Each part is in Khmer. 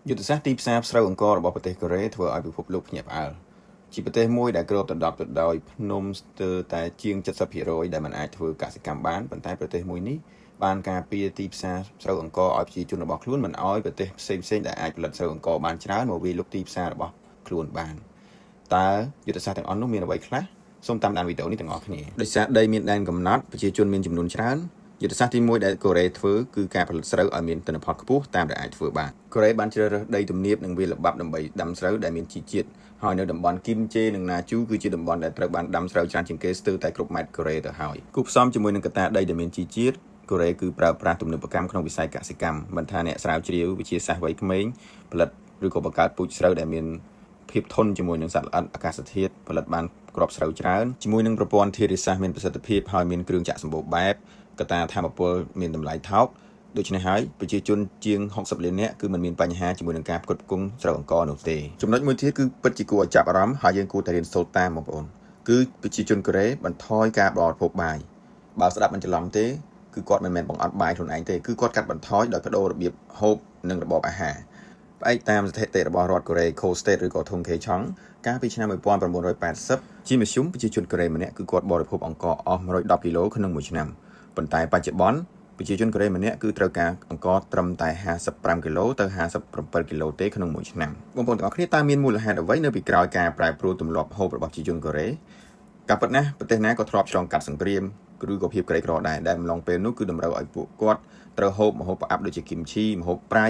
យុទ្ធសាស្ត្រទីផ្សារស្រូវអង្កររបស់ប្រទេសកូរ៉េធ្វើឲ្យពិភពលោកភ្ញាក់ផ្អើលជាប្រទេសមួយដែលគ្របដណ្ដប់ទៅដោយភ្នំស្ទើរតែជាង70%ដែលមិនអាចធ្វើកសិកម្មបានប៉ុន្តែប្រទេសមួយនេះបានការពារទីផ្សារស្រូវអង្ករឲ្យប្រជាជនរបស់ខ្លួនមិនឲ្យប្រទេសផ្សេងៗដែលអាចផលិតស្រូវអង្ករបានច្រើនមកវាយលុកទីផ្សាររបស់ខ្លួនបានតើយុទ្ធសាស្ត្រទាំងអស់នោះមានអ្វីខ្លះសូមតាមដានវីដេអូនេះទាំងអស់គ្នាដោយសារដីមានដែនកំណត់ប្រជាជនមានចំនួនច្រើនយុទ្ធសាស្ត្រទី1ដែលកូរ៉េធ្វើគឺការផលិតស្រូវឲ្យមានទិន្នផលខ្ពស់តាមដែលអាចធ្វើបានកូរ៉េបានជ្រើសរើសដីទំនាបនិងវាលល្បាប់ដើម្បីដាំស្រូវដែលមានជីជាតិហើយនៅតំបន់គីមជេនិងណាជូគឺជាតំបន់ដែលត្រូវបានដាំស្រូវច្រើនជាងគេស្ទើរតែគ្រប់ម៉ែត្រកូរ៉េទៅហើយគូផ្សំជាមួយនឹងកត្តាដីដែលមានជីជាតិកូរ៉េគឺប្រើប្រាស់ទំនើបកម្មក្នុងវិស័យកសិកម្មមិនថាអ្នកស្រាវជ្រាវវិទ្យាសាស្ត្រវ័យក្មេងផលិតឬក៏បង្កើតពូជស្រូវដែលមានភាពធន់ជាមួយនឹងសត្វល្អិតអាកាសធាតុផលិតបានគ្រាប់ស្រូវច្រើនជាមួយនឹងប្រព័ន្ធធារាសាស្ត្រមានប្រសិទ្ធភាពហើយមានគ្រឿងចក្រសម្បូរបែបកត្តាធម្មពលមានតម្លៃថោកដូច្នេះហើយប្រជាជនជាង60លាននាក់គឺមិនមានបញ្ហាជាមួយនឹងការផ្គត់ផ្គង់ស្រូវអង្ករនោះទេចំណុចមួយទៀតគឺពិតជាគួរឲ្យចាប់អារម្មណ៍ហើយយើងគួរតែរៀនសូត្រតាមបងប្អូនគឺប្រជាជនកូរ៉េបន្ថយការបរិភោគបាយបើស្ដាប់មិនច្រឡំទេគឺគាត់មិនមែនបង្អត់បាយខ្លួនឯងទេគឺគាត់កាត់បន្ថយដោយបដូររបៀបហូបនិងរបបអាហារផ្អែកតាមស្ថិតិរបស់រដ្ឋកូរ៉េ KOSTAT ឬក៏ធុងខេឆង់កាលពីឆ្នាំ1980ជាមធ្យមប្រជាជនកូរ៉េម្នាក់គឺគាត់បរិភោគអង្ករអស់110គីឡូក្នុងមួយឆ្នាំប៉ុន្តែបច្ចុប្បន្នប្រជាជនកូរ៉េម្នាក់គឺត្រូវការអង្ករត្រឹមតែ55គីឡូទៅ57គីឡូទេក្នុងមួយឆ្នាំបងប្អូនទាំងអស់គ្នាតើមានមូលហេតុអ្វីនៅពីក្រោយការប្រែប្រួលទម្លាប់ហូបរបស់ប្រជាជនកូរ៉េការពិតណាស់ប្រទេសណាក៏ធ្លាប់ឆ្លងកាត់សង្គ្រាមឬក៏ភាពក្រីក្រដែរដែលអំឡុងពេលនោះគឺតម្រូវឲ្យពួកគាត់ត្រូវហូបម្ហូបផ្អាប់ដូចជាគីមឈីម្ហូបប្រៃ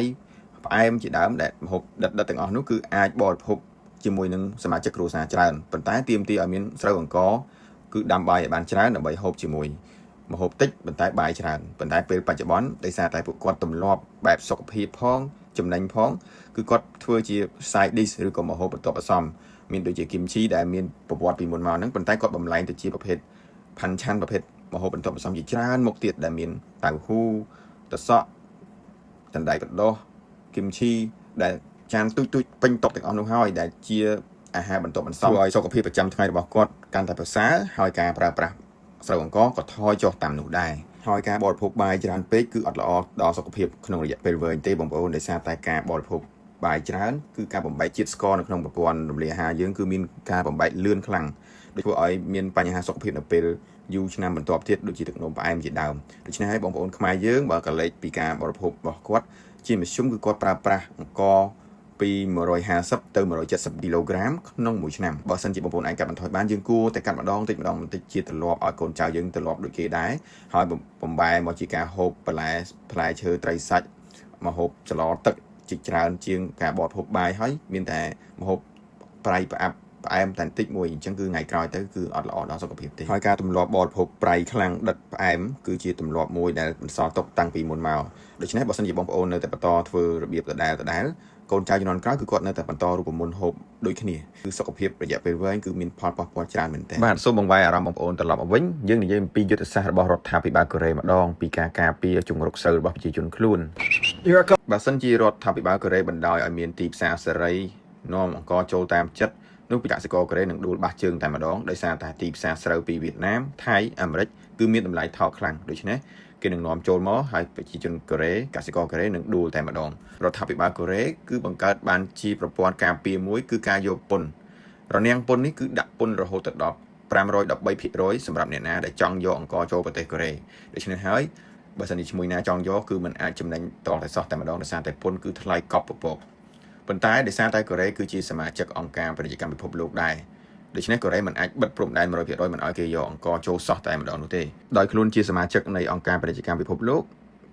ផ្អែមជាដើមដែលម្ហូបដិតៗទាំងអស់នោះគឺអាចបរិភោគជាមួយនឹងសមាជិកគ្រួសារច្រើនប៉ុន្តែទាមទារឲ្យមានស្រូវអង្ករគឺដាំបាយឲ្យបានច្រើនដើម្បីហូបជាមួយម្ហូបតិចប៉ុន្តែបាយច្រើនប៉ុន្តែពេលបច្ចុប្បន្នដោយសារតែពួកគាត់ទម្លាប់បែបសុខភាពផងចំណេញផងគឺគាត់ធ្វើជា side dish ឬក៏ម្ហូបបន្ទាប់បន្សំមានដូចជាគីមឈីដែលមានប្រវត្តិពីមុនមកហ្នឹងប៉ុន្តែគាត់បំលែងទៅជាប្រភេទផាន់ឆាន់ប្រភេទម្ហូបបន្ទាប់បន្សំជាច្រើនមុខទៀតដែលមានតៅហ៊ូតសក់សណ្តែកដោះគីមឈីដែលចានទូចទូចពេញតុទាំងអស់នោះហើយដែលជាអាហារបន្ទាប់បន្សំធ្វើឲ្យសុខភាពប្រចាំថ្ងៃរបស់គាត់កាន់តែប្រសើរហើយការប្រើប្រាស់ស្រូវអង្ករក៏ថយចុះតាមនោះដែរហើយការបរិភោគបាយច្រើនពេកគឺអត់ល្អដល់សុខភាពក្នុងរយៈពេលវែងទេបងប្អូនដោយសារតែការបរិភោគបាយច្រើនគឺការបំបែកជាតិស្ករនៅក្នុងប្រព័ន្ធរំលាយអាហារយើងគឺមានការបំបែកលឿនខ្លាំងដូចធ្វើឲ្យមានបញ្ហាសុខភាពនៅពេលយូរឆ្នាំបន្ទាប់ទៀតដូចជាទឹកនោមផ្អែមជាដើមដូច្នេះហើយបងប្អូនខ្មែរយើងបើក៏លេចពីការបរិភោគរបស់គាត់ជាមធ្យមគឺគាត់ប្រើប្រាស់អង្ករពី150ទៅ170គីឡូក្រាមក្នុងមួយឆ្នាំបើសិនជាបងប្អូនអាចកាត់បន្ថយបានយើងគួរតែកាត់ម្ដងតិចម្ដងបន្តិចជាទម្លាប់ឲ្យកូនចៅយើងទម្លាប់ដូចគេដែរហើយបំបែមកជាការហូបបន្លែផ្លែឈើត្រីសាច់មកហូបចលទឹកជាច្រើនជាងការបរិភោគបាយហើយមានតែម្ហូបប្រៃផ្អាប់ផ្អែមតែបន្តិចមួយអញ្ចឹងគឺថ្ងៃក្រោយទៅគឺអត់ល្អដល់សុខភាពទេហើយការទម្លាប់បរិភោគប្រៃខ្លាំងដិតផ្អែមគឺជាទម្លាប់មួយដែលបន្សល់ទុកតាំងពីមុនមកដូច្នេះបើសិនជាបងប្អូននៅតែបន្តធ្វើរបៀបដដែលដដែលកូនចៅជំនាន់ក្រោយគឺគាត់នៅតែបន្តរូបមន្តហូបដូចគ្នាគឺសុខភាពរយៈពេលវែងគឺមានផលប៉ះពាល់ច្រើនមែនទែនបាទសូមបង្វែរអារម្មណ៍បងប្អូនត្រឡប់មកវិញយើងនិយាយអំពីយុទ្ធសាស្ត្ររបស់រដ្ឋាភិបាលកូរ៉េម្ដងពីការការពារជង្រុកស្រូវរបស់ប្រជាជនខ្លួន You're a បើសិនជារដ្ឋាភិបាលកូរ៉េបណ្ដោយឲ្យមានទីផ្សារសេរីនាំអង្ករចូលតាមចិត្តនោះពីកសិករកូរ៉េនឹងដួលបាសជើងតែម្ដងដោយសារតែទីផ្សារស្រូវពីវៀតណាមថៃអាមេរិកគឺមានតម្លៃថោកខ្លាំងដូច្នេះគេនឹងនាំចូលមកហើយប្រជាជនកូរ៉េកសិករកូរ៉េនឹងដួលតែម្ដងរដ្ឋាភិបាលកូរ៉េគឺបង្កើតបានជាប្រព័ន្ធការពារមួយគឺការយកពន្ធរនាំងពន្ធនេះគឺដាក់ពន្ធរហូតដល់513%សម្រាប់អ្នកណាដែលចង់យកអង្ករចូលប្រទេសកូរ៉េដូច្នេះហើយបើសិនជាឈ្មួញណាចង់យកគឺมันអាចចំណេញតតែសោះតែម្ដងដោយសារតែពន្ធគឺថ្លៃកប់ពពកប៉ុន្តែដោយសារតែកូរ៉េគឺជាសមាជិកអង្គការពាណិជ្ជកម្មពិភពលោកដែរដូច្នេះកូរ៉េមិនអាចបិទព្រំដែន100%មិនឲ្យគេយកអង្ករចូលសោះតែម្ដងនោះទេដោយខ្លួនជាសមាជិកនៃអង្គការពាណិជ្ជកម្មពិភពលោ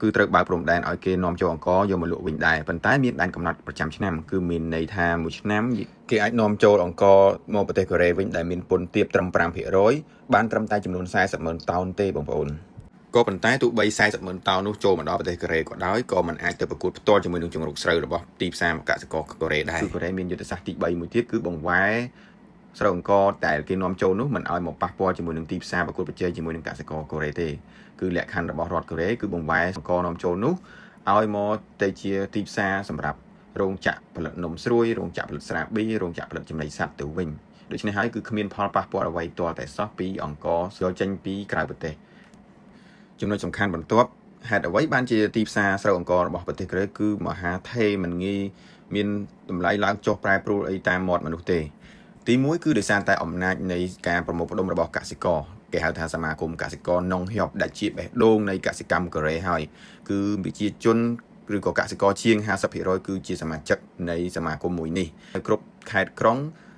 កគឺត្រូវបើកព្រំដែនឲ្យគេនាំចូលអង្ករយកមកលក់វិញដែរប៉ុន្តែមានដែនកំណត់ប្រចាំឆ្នាំគឺមានន័យថាមួយឆ្នាំគេអាចនាំចូលអង្ករមកប្រទេសកូរ៉េវិញដែលមានពន្ធទាបត្រឹម5%បានត្រឹមតែចំនួន40ម៉ឺនតោនទេបងប្អូនក៏ប៉ុន្តែទោះបី40ម៉ឺនតោននោះចូលមកដល់ប្រទេសកូរ៉េក៏ដោយក៏មិនអាចទៅប្រកួតផ្ទាល់ជាមួយនឹងជង្រុកស្រូវរបស់ទីផ្សារកសិករកូរ៉េដែរគឺកូរ៉េមានយុទ្ធសាស្ត្រទី3មួយទៀតគឺបង្វែរស្រូវអង្ករតែគេនាំចូលនោះមិនឲ្យមកប៉ះពាល់ជាមួយនឹងទីផ្សារប្រកួតប្រជែងជាមួយនឹងកសិករកូរ៉េទេគឺលក្ខខណ្ឌរបស់រដ្ឋកូរ៉េគឺបង្វែរអង្ករនាំចូលនោះឲ្យមកទៅជាទីផ្សារសម្រាប់រោងចក្រផលិតនំស្រួយរោងចក្រផលិតស្រាប៊ីរោងចក្រផលិតចំណីសត្វទៅវិញដូច្នេះហើយគឺគ្មានផលប៉ះពាល់អ្វីទាល់តែសោះពីអង្ករយកចេញពីក្រៅប្រទេសចំណុចសំខាន់បន្ទាប់ ហេតុអ្វីបានជាទីផ្សារស្រូវអង្កររបស់ប្រទេសកូរ៉េគឺមហាថេរមិនងាយមានតម្លៃឡើងចុះប្រែប្រួលអីតាមមាត់មនុស្សទេទី1គឺដោយសារតែអំណាចនៃការប្រមូលផ្ដុំរបស់កសិករគេហៅថាសមាគមកសិករនងហៀបដែលជាបេះដូងនៃកសិកម្មកូរ៉េហើយគឺប្រជាជនឬក៏កសិករជាង50%គឺជាសមាជិកនៃសមាគមមួយនេះនៅគ្រប់ខេត្តក្រុង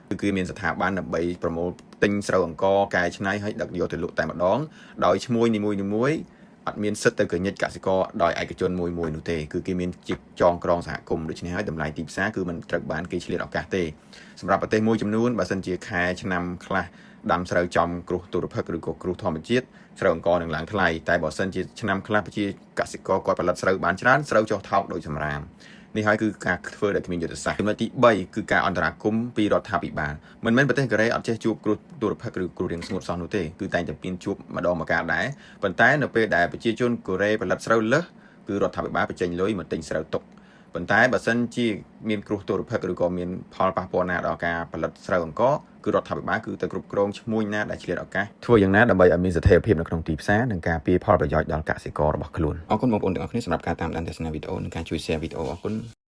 គឺគេមានស្ថាប័នដើម្បីប្រមូលទិញស្រូវអង្ករកែច្នៃហើយដឹកយកទៅលក់តែម្ដងដោយឈ្មួញនីមួយៗអត់មានសិទ្ធិទៅកញិចកសិករដោយឯកជនមួយមួយនោះទេគឺគេមានជាចងក្រងសហគមន៍ដូច្នេះហើយតម្លៃទីផ្សារគឺមិនត្រូវបានគេឆ្លៀតឱកាសទេសម្រាប់ប្រទេសមួយចំនួនបើសិនជាខែឆ្នាំខ្លះដាំស្រូវចំគ្រោះទុរភិក្សឬក៏គ្រោះធម្មជាតិស្រូវអង្ករនឹងឡើងថ្លៃតែបើសិនជាឆ្នាំខ្លះប្រជាកសិករគាត់ផលិតស្រូវបានច្រើនស្រូវចុះថោកដូចសម្រាមនេះហើយគឺការធ្វើដែលគ្មានយុទ្ធសាស្ត្រចំណុចទី3គឺការអន្តរាគមន៍ពីរដ្ឋាភិបាលមិនមែនប្រទេសកូរ៉េអត់ចេះជួបគ្រោះទុរភិក្សឬគ្រោះរាំងស្ងួតសោះនោះទេគឺតែងតែមានជួបម្ដងម្កាលដែរប៉ុន្តែនៅពេលដែលប្រជាជនកូរ៉េផលិតស្រូវលើសគឺរដ្ឋាភិបាលបញ្ចេញលុយមកទិញស្រូវទុកប៉ុន្តែបើសិនជាមានគ្រោះទុរភិក្សឬក៏មានផលប៉ះពាល់ណាដល់ការផលិតស្រូវអង្ករគឺរដ្ឋាភិបាលគឺទៅគ្រប់គ្រងឈ្មួញណាដែលឆ្លៀតឱកាសធ្វើយ៉ាងណាដើម្បីឲ្យមានស្ថិរភាពនៅក្នុងទីផ្សារនិងការពារផលប្រយោជន៍ដល់កសិកររបស់ខ្លួនអរគុណបងប្អូនទាំងអស់គ្នាសម្រាប់ការតាមដានទស្សនាវីដេអូនិងការជួយ share វីដេអូអរគុណ។